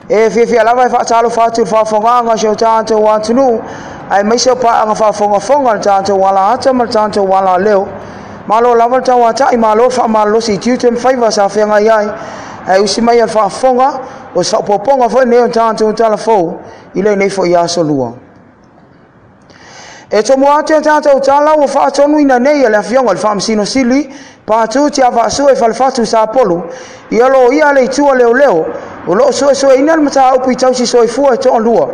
E fiafia lava e faatalofa atu i le faafofogaaga a si o tatou atunuu, aemaise o paaga faafogafoga a le tatou alaata ma le tatou alaleo. Malo lava le tauatai, malo le faamalolosi i tiute ma faiva sa feagai ai, ae usi mai a le faafofoga, o se faaopoopoga foi lenei o le tatou tala fou i lenei foi aso lua. E tomua atu e tatou tala ua faatonuina nei e le Afioga i le Faamasino Sili Patu Tiavaasue Falefatu Sapolu ia loia le itu a leoleo o loo suesueina le mataupu i tausi soifua e toalua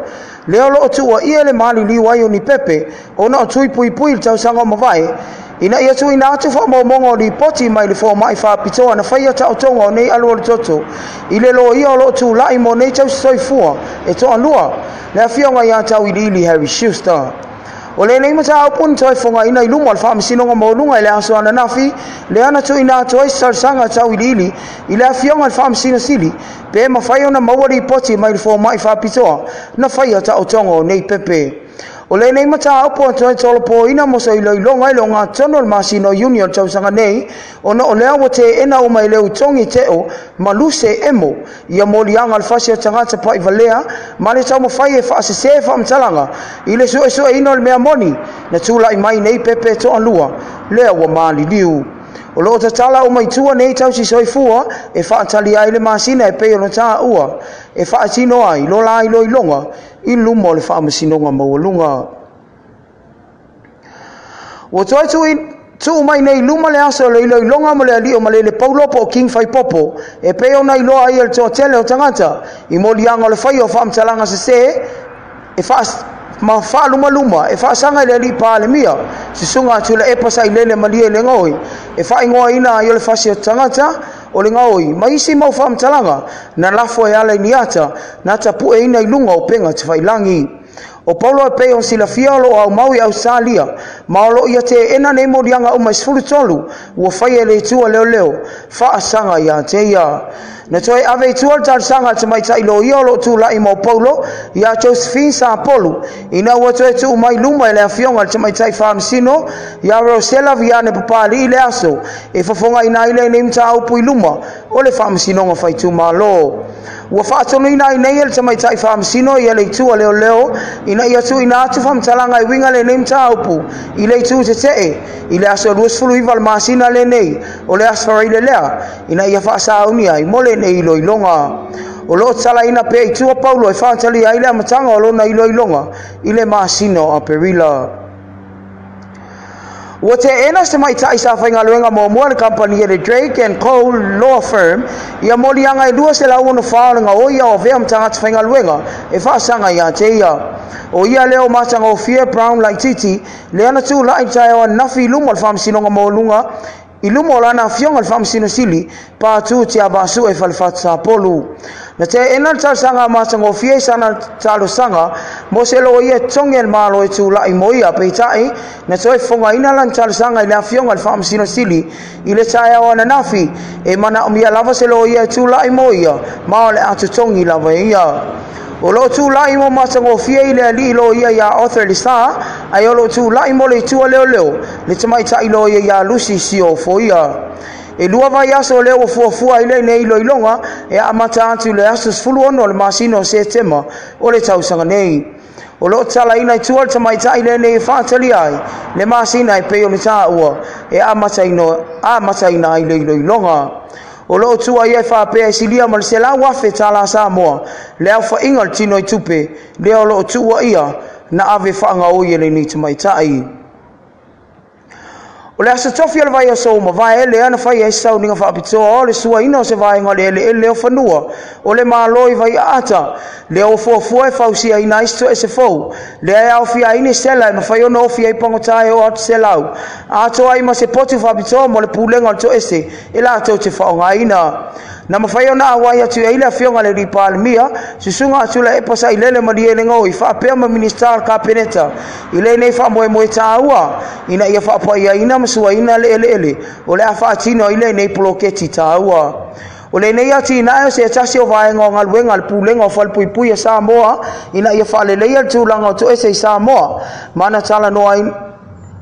lea o loo tuuaia le maliliu ai o ni pepe ona o tui puipui i le tausaga o mavae ina ia tuuina atu faamaumauga o lipoti mai le fomai faapitoa na faia taotoga o nei alu o le toto i le loia o loo tulai mo nei tausi soifua e toalua, le Afioga ia Tauiliili Harry Schuster. O lenei mataupu na toe fogaina i luma o le Faamasinoga Maualuga i le aso ananafi, lea na tuuina atu ai se talosaga tauiliili i le Afioga i le Faamasino Sili pe mafai ona maua lipoti mai le fomai faapitoa na faia taotoga o nei pepe. O lenei mataupu ua toe tolopoina mo se iloiloga i le ogatotonu o le masina o Iuni o le tausaga nei, ona o lea ua teena uma e le Utogi Teo ma Luse Emo ia moliaga o le fasi o tagata pa'ivalea ma le taumafai e faasesē faamatalaga i le suesueina o le mea moni na tula'i mai nei pepe e toalua lea ua maliliu. O loo tatala uma i tua nei tausi soifua e faatali ai le masina e pei ona tāua e faatino ai lo la iloiloga i luma o le Faamasinoga Maualuga. Ua toe tuu mai nei luma le aso o le iloiloga mo le alii o Malele Paulo po o King Faipopo e pei ona iloa ai e le toatele o tagata i moliaga o le faia o faamatalaga sesē e ma faalumaluma e faasaga i le alii Palemia, Susuga Tuilaepa Sailele Malie le Gaoi, e faaigoaina ai o le fasi o tagata o le gaoi ma isi mau faamatalaga na lafo e ala i ni ata na tapueina i luga o upega tafailagi. O Paulo e pei ona silafia o loo aumau i Ausetalia ma o loo ia teena nei moliaga uma e 13 ua faia e le itu a leoleo faasaga ia te ia. Na toe ave i tua le talosaga a le tamaitai loia o loo tulai mo Paulo ia Josephine Sapolu ina ua toe tuu mai luma e le Afioga i le tamaitai Faamasino ia Rosella Viane Papali'i le aso e fofogaina ai lenei mataupu i luma o le Faamasinoga Faaitumalo. Ua faatonuina ai nei e le tamaitai Faamasino ia le itu a leoleo ina ia tuuina atu faamatalaga e uiga lenei mataupu i le itu tetee i le aso 29 o le masina lenei o le aso Faraile lea ina ia faasauni ai mo lenei iloiloga. O loo tatalaina pea i tua Paulo e faatalia ai le amataga o lona iloiloga i le masina o Aperila. Ua teena se tamaitai sa faigaluega muamua i le kamupani a le Drake and Co Law Firm ia moliaga e 264 o le gaoi o avea ma tagata faigaluega e faasaga ia te ia. O ia lea o matagofie Brown Laititi lea na tulai i le taeao ananafi i luma o le Faamasinoga Maualuga i luma o lana Afioga i le Faamasino Sili Patu Tiavaasue Falefatu Sapolu. Na teena le talosaga a matagofie i sana talosaga mo se loia e totogi e le Malo e tulai mo ia, peitai na toe fofogaina lana talosaga i le Afioga i le Faamasino Sili i le taeao ananafi e manaomia lava se loia e tulai mo ia ma o le a totogi lava e ia. O loo tulai mo matagofie i le alii loia ia Arthur Lisa, ae o loo tulai mo le itu a leoleo le tamaitai loia ia Lucy Siofoia. E 2 vaiaso lea ua fuafua ai lenei iloiloga e amata atu i le aso 16 o le masina o Setema o le tausaga nei. O loo tatalaina i tua le tamaitai lenei e faatalia ai le masina e pei ona tāua e amataina ai le iloiloga. O loo tuuaia e faapea e silia ma le 100,000 tala Samoa le aofaiga o le tino i tupe lea o loo tuuaia na ave faagaoi e lenei tamaitai. O le aso tofi o le vaiaso ua mavae lea na faia ai se sauniga faapitoa o le suaina o se vaega o le eleele o fanua o le Malo i Vaiaata lea ua fuafua e fausiaina ai se toese fou lea e aofia ai ni sela e mafai ona ofi ai pagota e oo atu 100 atoa ai ma se potu faapitoa mo le pulega o le toese e latou te faaaogaina. Na mafai ona auai atu i ai le Afioga i le alii Palemia, Susuga a Tuilaepa Sailele Malie le Gaoi faapea ma Minisita o le Kapeneta i lenei faamoemoe tāua ina ia faapaiaina ma suaina le eleele o le a faatino ai lenei poloketi tāua. O lenei atinae o se tasi o vaega o galuega a le Pulega o Falepuipui a Samoa ina ia faaleleia le tulaga o toese i Samoa ma na talanoa ai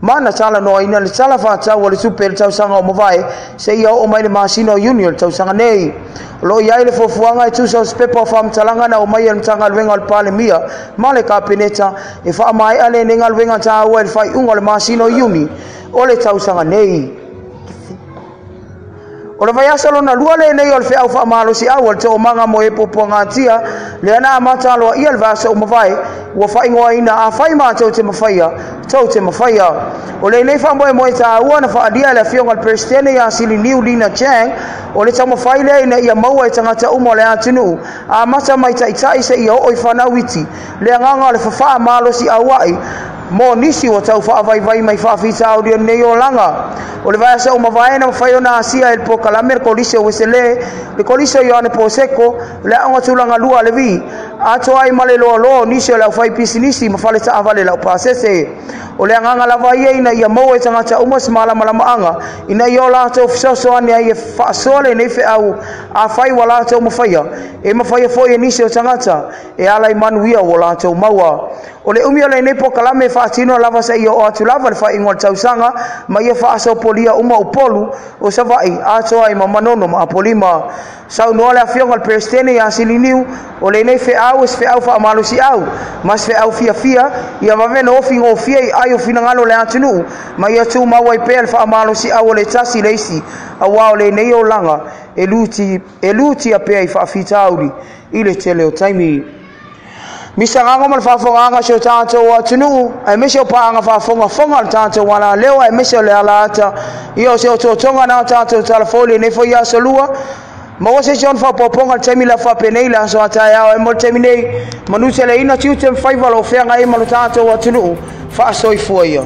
Ma na talanoaina le Tala Faatatau o le Tupe i le tausaga ua mavae seia oo mai le masina o Iuni o le tausaga nei. O lo o i ai le fuafuaga e tusa o se pepa o faamatalaga na aumai e le Matagaluega o le Palemia ma le Kapeneta e faamaea lenei galuega taua i le faaiuga o le masina o Iuni o le tausaga nei. O le vaiaso lona lua lenei o le feau faamalosiau a le Toomaga mo e Puapuagatia, lea na amata aloaia le vaiaso ua mavae, ua faaigoaina Afai Matou Te Mafaia, Tou Te Mafaia. O lenei faamoemoe taua na faaalia e le Afioga i le Peresetene ia Siliniu Lina Chang, o le taumafai lea ina ia maua e tagata uma o le atunuu, amata mai taitai seia oo i fanau iti, le agaga o le fafaa malosiauai mo nisi ua tau faavaivai mai faafitauli o lenei olaga. O le vaiaso ua mavae na mafai ona asia e le polokalame le Kolisi o Uesele, le Kolisi o Ioane Poseko, le Aoga Tulaga Lua a Levi, atoa ai ma le loaloa o nisi o le aufaipisinisi ma fale taavale laupasese. O le agaga lava ia ina ia maua e tagata uma se malamalamaaga ina ia o latou fesoasoani ai e faasoa lenei feau afai ua latou mafaia, e mafaia foi e nisi o tagata e ala i manuia ua latou maua. O le umi o lenei polokalame e faatino lava seia oo atu lava le faaiuga o le tausaga ma ia faasopolia uma Upolu o Savaii atoa ai ma Manono ma Apolima. Saunoa le Afioga i le Peresetene ia Siliniu, o lenei feau e se feau faamalosiau ma se feau fiafia ia vave ona ofi gofie i ai o finagalo o le atunuu ma ia tumau ai pea le faamalosiau o le tasi i le isi, auā o lenei olaga e lutia pea i faafitauli i le tele o taimi. Misagaga ma le faafofogaaga a si o tatou atunuu, aemaise o paaga faafogafoga a le tatou alaleo, aemaise o le alaata ia o se otootoga na o tatou talafou i lenei foi aso lua. Maua se isi ona faaopoopoga i le taimi le faapenei le aso a taeao ai mo le taimi nei. Manuteleina tiute ma faiva o lo o feagai ai ma lo tatou atunuu. Faasoifua ia.